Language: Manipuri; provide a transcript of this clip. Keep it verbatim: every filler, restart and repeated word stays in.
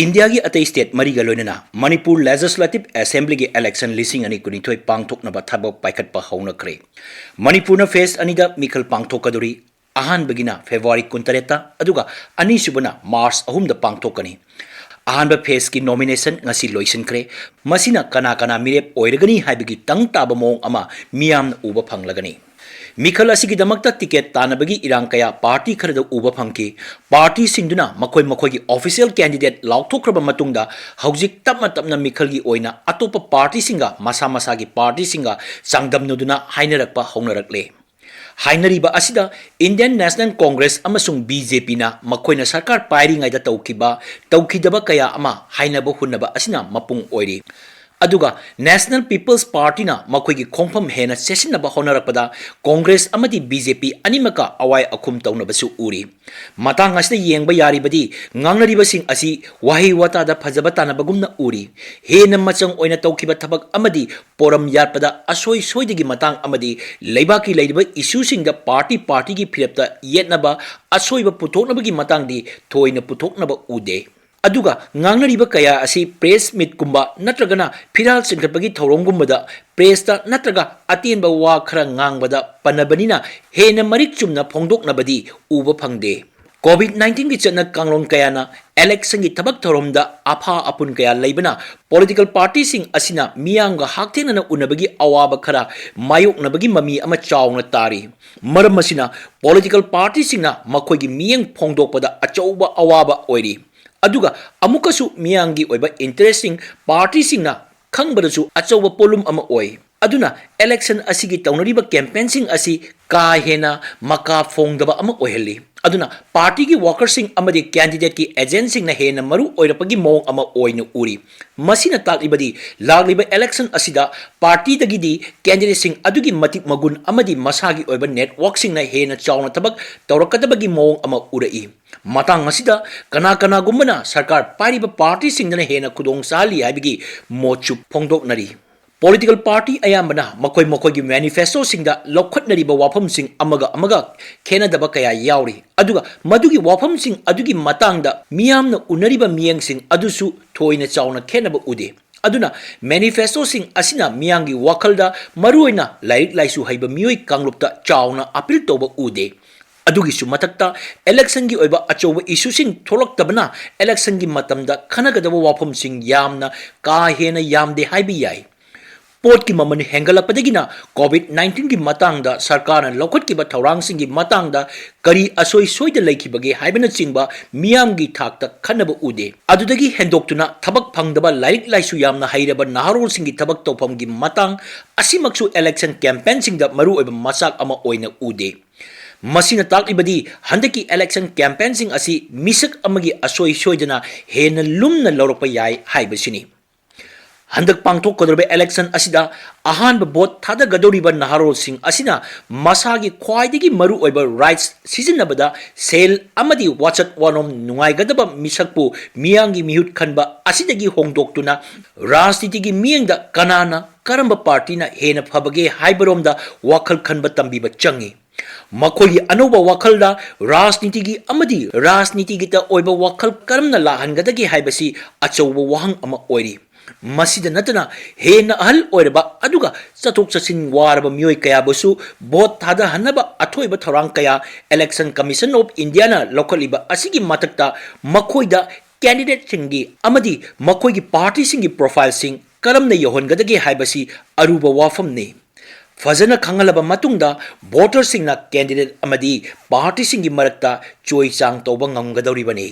ꯏꯟꯗꯤꯌꯥꯒꯤ ꯑꯇꯩ ꯁ꯭ꯇꯦꯠ ꯃꯔꯤꯒ ꯂꯣꯏꯅꯅ ꯃꯅꯤꯄꯨꯔ ꯂꯦꯖꯤꯁꯂꯦꯇꯤꯚ ꯑꯦꯁꯦꯝꯕ꯭ꯂꯤꯒꯤ ꯏꯂꯦꯛꯁꯟ ꯂꯤꯁꯤꯡ ꯑꯅꯤ ꯀꯨꯟꯅꯤꯊꯣꯏ ꯄꯥꯡꯊꯣꯛꯅꯕ ꯊꯕꯛ ꯄꯥꯏꯈꯠꯄ ꯍꯧꯅꯈ꯭ꯔꯦ꯫ ꯃꯅꯤꯄꯨꯔꯅ ꯐꯦꯖ ꯑꯅꯤꯗ ꯃꯤꯈꯜ ꯄꯥꯡꯊꯣꯛꯀꯗꯧꯔꯤ꯫ ꯑꯍꯥꯟꯕꯒꯤꯅ ꯐꯦꯕ꯭ꯔꯨꯋꯥꯔꯤ ꯀꯨꯟꯇꯔꯦꯠꯇ, ꯑꯗꯨꯒ ꯑꯅꯤꯁꯨꯕꯅ ꯃꯥꯔꯆ ꯑꯍꯨꯝꯗ ꯄꯥꯡꯊꯣꯛꯀꯅꯤ꯫ ꯑꯍꯥꯟꯕ ꯐꯦꯖꯀꯤ ꯅꯣꯃꯤꯅꯦꯁꯟ ꯉꯁꯤ ꯂꯣꯏꯁꯤꯟꯈ꯭ꯔꯦ꯫ ꯃꯁꯤꯅ ꯀꯅꯥ ꯀꯅꯥ ꯃꯤꯔꯦꯞ ꯑꯣꯏꯔꯒꯅꯤ ꯍꯥꯏꯕꯒꯤ ꯇꯪ ꯇꯥꯕ ꯃꯑꯣꯡ ꯑꯃ ꯃꯤꯌꯥꯝꯅ ꯎꯕ ꯐꯪꯂꯒꯅꯤ꯫ ꯃꯤꯈꯜ ꯑꯁꯤꯒꯤꯗꯃꯛꯇ ꯇꯤꯀꯦꯠ ꯇꯥꯟꯅꯕꯒꯤ ꯏꯔꯥꯡ ꯀꯌꯥ ꯄꯥꯔꯇꯤ ꯈꯔꯗ ꯎꯕ ꯐꯪꯈꯤ꯫ ꯄꯥꯔꯇꯤꯁꯤꯡꯗꯨꯅ ꯃꯈꯣꯏ ꯃꯈꯣꯏꯒꯤ ꯑꯣꯐꯤꯁꯤꯌꯦꯜ ꯀꯦꯟꯗꯤꯗꯦꯠ ꯂꯥꯎꯊꯣꯛꯈ꯭ꯔꯕ ꯃꯇꯨꯡꯗ, ꯍꯧꯖꯤꯛ ꯇꯞꯅ ꯇꯞꯅ ꯃꯤꯈꯜꯒꯤ ꯑꯣꯏꯅ ꯑꯇꯣꯞꯄ ꯄꯥꯔꯇꯤꯁꯤꯡꯒ ꯃꯁꯥ ꯃꯁꯥꯒꯤ ꯄꯥꯔꯇꯤꯁꯤꯡꯒ ꯆꯥꯡꯗꯝꯅꯗꯨꯅ ꯍꯥꯏꯅꯔꯛꯄ ꯍꯧꯅꯔꯛꯂꯦ꯫ ꯍꯥꯏꯅꯔꯤꯕ ꯑꯁꯤꯗ ꯏꯟꯗꯤꯌꯟ ꯅꯦꯁꯅꯦꯜ ꯀꯣꯡꯒ꯭ꯔꯦꯁ ꯑꯃꯁꯨꯡ ꯕꯤ ꯖꯦ ꯄꯤꯅ ꯃꯈꯣꯏꯅ ꯁꯔꯀꯥꯔ ꯄꯥꯏꯔꯤꯉꯩꯗ ꯇꯧꯈꯤꯕ, ꯇꯧꯈꯤꯗꯕ ꯀꯌꯥ ꯑꯃ ꯍꯥꯏꯅꯕ ꯍꯨꯟꯅꯕ ꯑꯁꯤꯅ ꯃꯄꯨꯡ ꯑꯣꯏꯔꯤ꯫ ꯑꯗꯨꯒ ꯅꯦꯁꯅꯦꯜ ꯄꯤꯄꯜꯁ ꯄꯥꯔꯇꯤꯅ ꯃꯈꯣꯏꯒꯤ ꯈꯣꯡꯐꯝ ꯍꯦꯟꯅ ꯆꯦꯠꯁꯤꯟꯅꯕ ꯍꯣꯠꯅꯔꯛꯄꯗ ꯀꯣꯡꯒ꯭ꯔꯦꯁ ꯑꯃꯗꯤ ꯕꯤ ꯖꯦ ꯄꯤ ꯑꯅꯤꯃꯛꯀ ꯑꯋꯥꯏ ꯑꯈꯨꯝ ꯇꯧꯅꯕꯁꯨ ꯎꯔꯤ꯫ ꯃꯇꯥꯡ ꯑꯁꯤꯗ ꯌꯦꯡꯕ ꯌꯥꯔꯤꯕꯗꯤ ꯉꯥꯡꯅꯔꯤꯕꯁꯤꯡ ꯑꯁꯤ ꯋꯥꯍꯩ ꯋꯥꯇꯥꯗ ꯐꯖꯕ ꯇꯥꯟꯅꯕꯒꯨꯝꯅ ꯎꯔꯤ꯫ ꯍꯦꯟꯅ ꯃꯆꯪ ꯑꯣꯏꯅ ꯇꯧꯈꯤꯕ ꯊꯕꯛ ꯑꯃꯗꯤ ꯄꯣꯔꯝ ꯌꯥꯠꯄꯗ ꯑꯁꯣꯏ ꯁꯣꯏꯗꯒꯤ ꯃꯇꯥꯡ ꯑꯃꯗꯤ ꯂꯩꯕꯥꯛꯀꯤ ꯂꯩꯔꯤꯕ ꯏꯁꯨꯁꯤꯡꯗ ꯄꯥꯔꯇꯤ ꯄꯥꯔꯇꯤꯒꯤ ꯐꯤꯔꯦꯞꯇ ꯌꯦꯠꯅꯕ, ꯑꯁꯣꯏꯕ ꯄꯨꯊꯣꯛꯅꯕꯒꯤ ꯃꯇꯥꯡꯗꯤ ꯊꯣꯏꯅ ꯄꯨꯊꯣꯛꯅꯕ ꯎꯗꯦ꯫ ꯑꯗꯨꯒ ꯉꯥꯡꯅꯔꯤꯕ ꯀꯌꯥ ꯑꯁꯤ ꯄ꯭ꯔꯦꯁ ꯃꯤꯠꯀꯨꯝꯕ ꯅꯠꯇ꯭ꯔꯒꯅ ꯐꯤꯔꯥꯜ ꯆꯤꯡꯈꯠꯄꯒꯤ ꯊꯧꯔꯝꯒꯨꯝꯕꯗ ꯄ꯭ꯔꯦꯁꯇ ꯅꯠꯇ꯭ꯔꯒ ꯑꯇꯦꯟꯕ ꯋꯥ ꯈꯔ ꯉꯥꯡꯕꯗ ꯄꯟꯅꯕꯅꯤꯅ ꯍꯦꯟꯅ ꯃꯔꯤꯛ ꯆꯨꯝꯅ ꯐꯣꯡꯗꯣꯛꯅꯕꯗꯤ ꯎꯕ ꯐꯪꯗꯦ꯫ ꯀꯣꯚꯤꯗ ꯅꯥꯏꯟꯇꯤꯟꯒꯤ ꯆꯠꯅ ꯀꯥꯡꯂꯣꯟ ꯀꯌꯥꯅ ꯏꯂꯦꯛꯁꯟꯒꯤ ꯊꯕꯛ ꯊꯧꯔꯝꯗ ꯑꯐꯥ ꯑꯄꯨꯟ ꯀꯌꯥ ꯂꯩꯕꯅ ꯄꯣꯂꯤꯇꯤꯀꯦꯜ ꯄꯥꯔꯇꯤꯁꯤꯡ ꯑꯁꯤꯅ ꯃꯤꯌꯥꯝꯒ ꯍꯛꯊꯦꯡꯅꯅ ꯎꯅꯕꯒꯤ ꯑꯋꯥꯕ ꯈꯔ ꯃꯥꯌꯣꯛꯅꯕꯒꯤ ꯃꯃꯤ ꯑꯃ ꯆꯥꯎꯅ ꯇꯥꯔꯤ꯫ ꯃꯔꯝ ꯑꯁꯤꯅ ꯄꯣꯂꯤꯇꯤꯀꯦꯜ ꯄꯥꯔꯇꯤꯁꯤꯡꯅ ꯃꯈꯣꯏꯒꯤ ꯃꯤꯠꯌꯦꯡ ꯐꯣꯡꯗꯣꯛꯄꯗ ꯑꯆꯧꯕ ꯑꯋꯥꯕ ꯑꯣꯏꯔꯤ꯫ ꯑꯗꯨꯒ ꯑꯃꯨꯛꯀꯁꯨ ꯃꯤꯌꯥꯝꯒꯤ ꯑꯣꯏꯕ ꯏꯟꯇꯔꯦꯁꯁꯤꯡ ꯄꯥꯔꯇꯤꯁꯤꯡꯅ ꯈꯪꯕꯗꯁꯨ ꯑꯆꯧꯕ ꯄꯣꯠꯂꯨꯝ ꯑꯃ ꯑꯣꯏ꯫ ꯑꯗꯨꯅ ꯏꯂꯦꯛꯁꯟ ꯑꯁꯤꯒꯤ ꯇꯧꯅꯔꯤꯕ ꯀꯦꯝꯄꯦꯟꯁꯤꯡ ꯑꯁꯤ ꯀꯥ ꯍꯦꯟꯅ ꯃꯀꯥ ꯐꯣꯡꯗꯕ ꯑꯃ ꯑꯣꯏꯍꯜꯂꯤ꯫ ꯑꯗꯨꯅ ꯄꯥꯔꯇꯤꯒꯤ ꯋꯥꯀꯔꯁꯤꯡ ꯑꯃꯗꯤ ꯀꯦꯟꯗꯤꯗꯦꯠꯀꯤ ꯑꯦꯖꯦꯟꯁꯤꯡꯅ ꯍꯦꯟꯅ ꯃꯔꯨ ꯑꯣꯏꯔꯛꯄꯒꯤ ꯃꯑꯣꯡ ꯑꯃ ꯑꯣꯏꯅ ꯎꯔꯤ꯫ ꯃꯁꯤꯅ ꯇꯥꯛꯂꯤꯕꯗꯤ ꯂꯥꯛꯂꯤꯕ ꯏꯂꯦꯛꯁꯟ ꯑꯁꯤꯗ ꯄꯥꯔꯇꯤꯗꯒꯤꯗꯤ ꯀꯦꯟꯗꯤꯗꯦꯠꯁꯤꯡ ꯑꯗꯨꯒꯤ ꯃꯇꯤꯛ ꯃꯒꯨꯟ ꯑꯃꯗꯤ ꯃꯁꯥꯒꯤ ꯑꯣꯏꯕ ꯅꯦꯠꯋꯥꯔꯛꯁꯤꯡꯅ ꯍꯦꯟꯅ ꯆꯥꯎꯅ ꯊꯕꯛ ꯇꯧꯔꯛꯀꯗꯕꯒꯤ ꯃꯑꯣꯡ ꯑꯃ ꯎꯔꯛꯏ꯫ ꯃꯇꯥꯡ ꯑꯁꯤꯗ ꯀꯅꯥ ꯀꯅꯥꯒꯨꯝꯕꯅ ꯁꯔꯀꯥꯔ ꯄꯥꯏꯔꯤꯕ ꯄꯥꯔꯇꯤꯁꯤꯡꯗꯅ ꯍꯦꯟꯅ ꯈꯨꯗꯣꯡ ꯆꯥꯍꯜꯂꯤ ꯍꯥꯏꯕꯒꯤ ꯃꯣꯠꯁꯨ ꯐꯣꯡꯗꯣꯛꯅꯔꯤ꯫ Political party ꯑꯌꯥꯝꯕꯅ ꯃꯈꯣꯏ ꯃꯈꯣꯏꯒꯤ manifestoꯁꯤꯡꯗ ꯂꯧꯈꯠꯅꯔꯤꯕ ꯋꯥꯐꯝꯁꯤꯡ ꯑꯃꯒ ꯑꯃꯒ ꯈꯦꯠꯅꯗꯕ ꯀꯌꯥ ꯌꯥꯎꯔꯤ, ꯑꯗꯨꯒ ꯃꯗꯨꯒꯤ ꯋꯥꯐꯝꯁꯤꯡ ꯑꯗꯨꯒꯤ ꯃꯇꯥꯡꯗ ꯃꯤꯌꯥꯝꯅ ꯎꯅꯔꯤꯕ ꯃꯤꯠꯌꯦꯡꯁꯤꯡ ꯑꯗꯨꯁꯨ ꯊꯣꯏꯅ ꯆꯥꯎꯅ ꯈꯦꯠꯅꯕ ꯎꯗꯦ꯫ ꯑꯗꯨꯅ manifestoꯁꯤꯡ ꯑꯁꯤꯅ ꯃꯤꯌꯥꯝꯒꯤ ꯋꯥꯈꯜꯗ, ꯃꯔꯨꯑꯣꯏꯅ ꯂꯥꯏꯔꯤꯛ ꯂꯥꯏꯁꯨ ꯍꯩꯕ ꯃꯤꯑꯣꯏ ꯀꯥꯡꯂꯨꯞꯇ ꯆꯥꯎꯅ appeal ꯇꯧꯕ ꯎꯗꯦ꯫ ꯑꯗꯨꯒꯤꯁꯨ ꯃꯊꯛꯇ, electionꯒꯤ ꯑꯣꯏꯕ ꯑꯆꯧꯕ issueꯁꯤꯡ ꯊꯣꯛꯂꯛꯇꯕꯅ electionꯒꯤ ꯃꯇꯝꯗ ꯈꯟꯅꯒꯗꯕ ꯋꯥꯐꯝꯁꯤꯡ ꯌꯥꯝꯅ ꯀꯥ ꯍꯦꯟꯅ ꯌꯥꯝꯗꯦ ꯍꯥꯏꯕ ꯌꯥꯏ꯫ ꯄꯣꯠꯀꯤ ꯃꯃꯜ ꯍꯦꯟꯒꯠꯂꯛꯄꯗꯒꯤꯅ COVID nineteenꯒꯤ ꯃꯇꯥꯡꯗ ꯁꯔꯀꯥꯔꯅ ꯂꯧꯈꯠꯈꯤꯕ ꯊꯧꯔꯥꯡꯁꯤꯡꯒꯤ ꯃꯇꯥꯡꯗ ꯀꯔꯤ ꯑꯁꯣꯏ ꯁꯣꯏꯗ ꯂꯩꯈꯤꯕꯒꯦ ꯍꯥꯏꯕꯅꯆꯤꯡꯕ ꯃꯤꯌꯥꯝꯒꯤ ꯊꯥꯛꯇ ꯈꯟꯅꯕ ꯎꯗꯦ꯫ ꯑꯗꯨꯗꯒꯤ ꯍꯦꯟꯗꯣꯛꯇꯨꯅ, ꯊꯕꯛ ꯐꯪꯗꯕ ꯂꯥꯏꯔꯤꯛ ꯂꯥꯏꯁꯨ ꯌꯥꯝꯅ ꯍꯩꯔꯕ ꯅꯍꯥꯔꯣꯜꯁꯤꯡꯒꯤ ꯊꯕꯛ ꯇꯧꯐꯝꯒꯤ ꯃꯇꯥꯡ ꯑꯁꯤꯃꯛꯁꯨ election campaignꯁꯤꯡꯗ ꯃꯔꯨꯑꯣꯏꯕ ꯃꯆꯥꯛ ꯑꯃ ꯑꯣꯏꯅ ꯎꯗꯦ꯫ ꯃꯁꯤꯅ ꯇꯥꯛꯂꯤꯕꯗꯤ ꯍꯟꯗꯛꯀꯤ election campaignꯁꯤꯡ ꯑꯁꯤ ꯃꯤꯁꯛ ꯑꯃꯒꯤ ꯑꯁꯣꯏ ꯁꯣꯏꯗꯅ ꯍꯦꯟꯅ ꯂꯨꯝꯅ ꯂꯧꯔꯛꯄ ꯌꯥꯏ ꯍꯥꯏꯕꯁꯤꯅꯤ꯫ ꯍꯟꯗꯛ ꯄꯥꯡꯊꯣꯛꯀꯗꯧꯔꯤꯕ election ꯑꯁꯤꯗ ꯑꯍꯥꯟꯕ vote ꯊꯥꯗꯒꯗꯧꯔꯤꯕ ꯅꯍꯥꯔꯣꯜꯁꯤꯡ ꯑꯁꯤꯅ ꯃꯁꯥꯒꯤ ꯈ꯭ꯋꯥꯏꯗꯒꯤ ꯃꯔꯨꯑꯣꯏꯕ rights ꯁꯤꯖꯤꯟꯅꯕꯗ ꯁꯦꯜ ꯑꯃꯗꯤ ꯋꯥꯆꯠ ꯋꯥꯅꯣꯝ ꯅꯨꯡꯉꯥꯏꯒꯗꯕ ꯃꯤꯁꯛꯄꯨ ꯃꯤꯌꯥꯝꯒꯤ ꯃꯤꯍꯨꯠ ꯈꯟꯕ ꯑꯁꯤꯗꯒꯤ ꯍꯣꯡꯗꯣꯛꯇꯨꯅ ꯔꯥꯖꯅꯤꯇꯤꯒꯤ ꯃꯤꯠꯌꯦꯡꯗ ꯀꯅꯥꯅ ꯀꯔꯝꯕ partyꯅ ꯍꯦꯟꯅ ꯐꯕꯒꯦ ꯍꯥꯏꯕꯔꯣꯝꯗ ꯋꯥꯈꯜ ꯈꯟꯕ ꯇꯝꯕꯤꯕ ꯆꯪꯏ꯫ ꯃꯈꯣꯏꯒꯤ ꯑꯅꯧꯕ ꯋꯥꯈꯜꯗ ꯔꯥꯖꯅꯤꯇꯤꯒꯤ ꯑꯃꯗꯤ ꯔꯥꯖꯅꯤꯇꯤꯒꯤꯇ ꯑꯣꯏꯕ ꯋꯥꯈꯜ ꯀꯔꯝꯅ ꯂꯥꯛꯍꯟꯒꯗꯒꯦ ꯍꯥꯏꯕꯁꯤ ꯑꯆꯧꯕ ꯋꯥꯍꯪ ꯑꯃ ꯑꯣꯏꯔꯤ꯫ ꯃꯁꯤꯗ ꯅꯠꯇꯅ, ꯍꯦꯟꯅ ꯑꯍꯜ ꯑꯣꯏꯔꯕ ꯑꯗꯨꯒ ꯆꯠꯊꯣꯛ ꯆꯠꯁꯤꯟ ꯋꯥꯔꯕ ꯃꯤꯑꯣꯏ ꯀꯌꯥꯕꯨꯁꯨ vote ꯊꯥꯗꯍꯟꯅꯕ ꯑꯊꯣꯏꯕ ꯊꯧꯔꯥꯡ ꯀꯌꯥ Election Commission of Indiaꯅ ꯂꯧꯈꯠꯂꯤꯕ ꯑꯁꯤꯒꯤ ꯃꯊꯛꯇ, ꯃꯈꯣꯏꯗ candidateꯁꯤꯡꯒꯤ ꯑꯃꯗꯤ ꯃꯈꯣꯏꯒꯤ partyꯁꯤꯡꯒꯤ profileꯁꯤꯡ ꯀꯔꯝꯅ ꯌꯧꯍꯟꯒꯗꯒꯦ ꯍꯥꯏꯕꯁꯤ ꯑꯔꯨꯕ ꯋꯥꯐꯝꯅꯤ꯫ ꯐꯖꯅ ꯈꯪꯍꯜꯂꯕ ꯃꯇꯨꯡꯗ, voterꯁꯤꯡꯅ candidate ꯑꯃꯗꯤ partyꯁꯤꯡꯒꯤ ꯃꯔꯛꯇ ꯆꯣꯏ ꯆꯥꯡ ꯇꯧꯕ ꯉꯝꯒꯗꯧꯔꯤꯕꯅꯤ꯫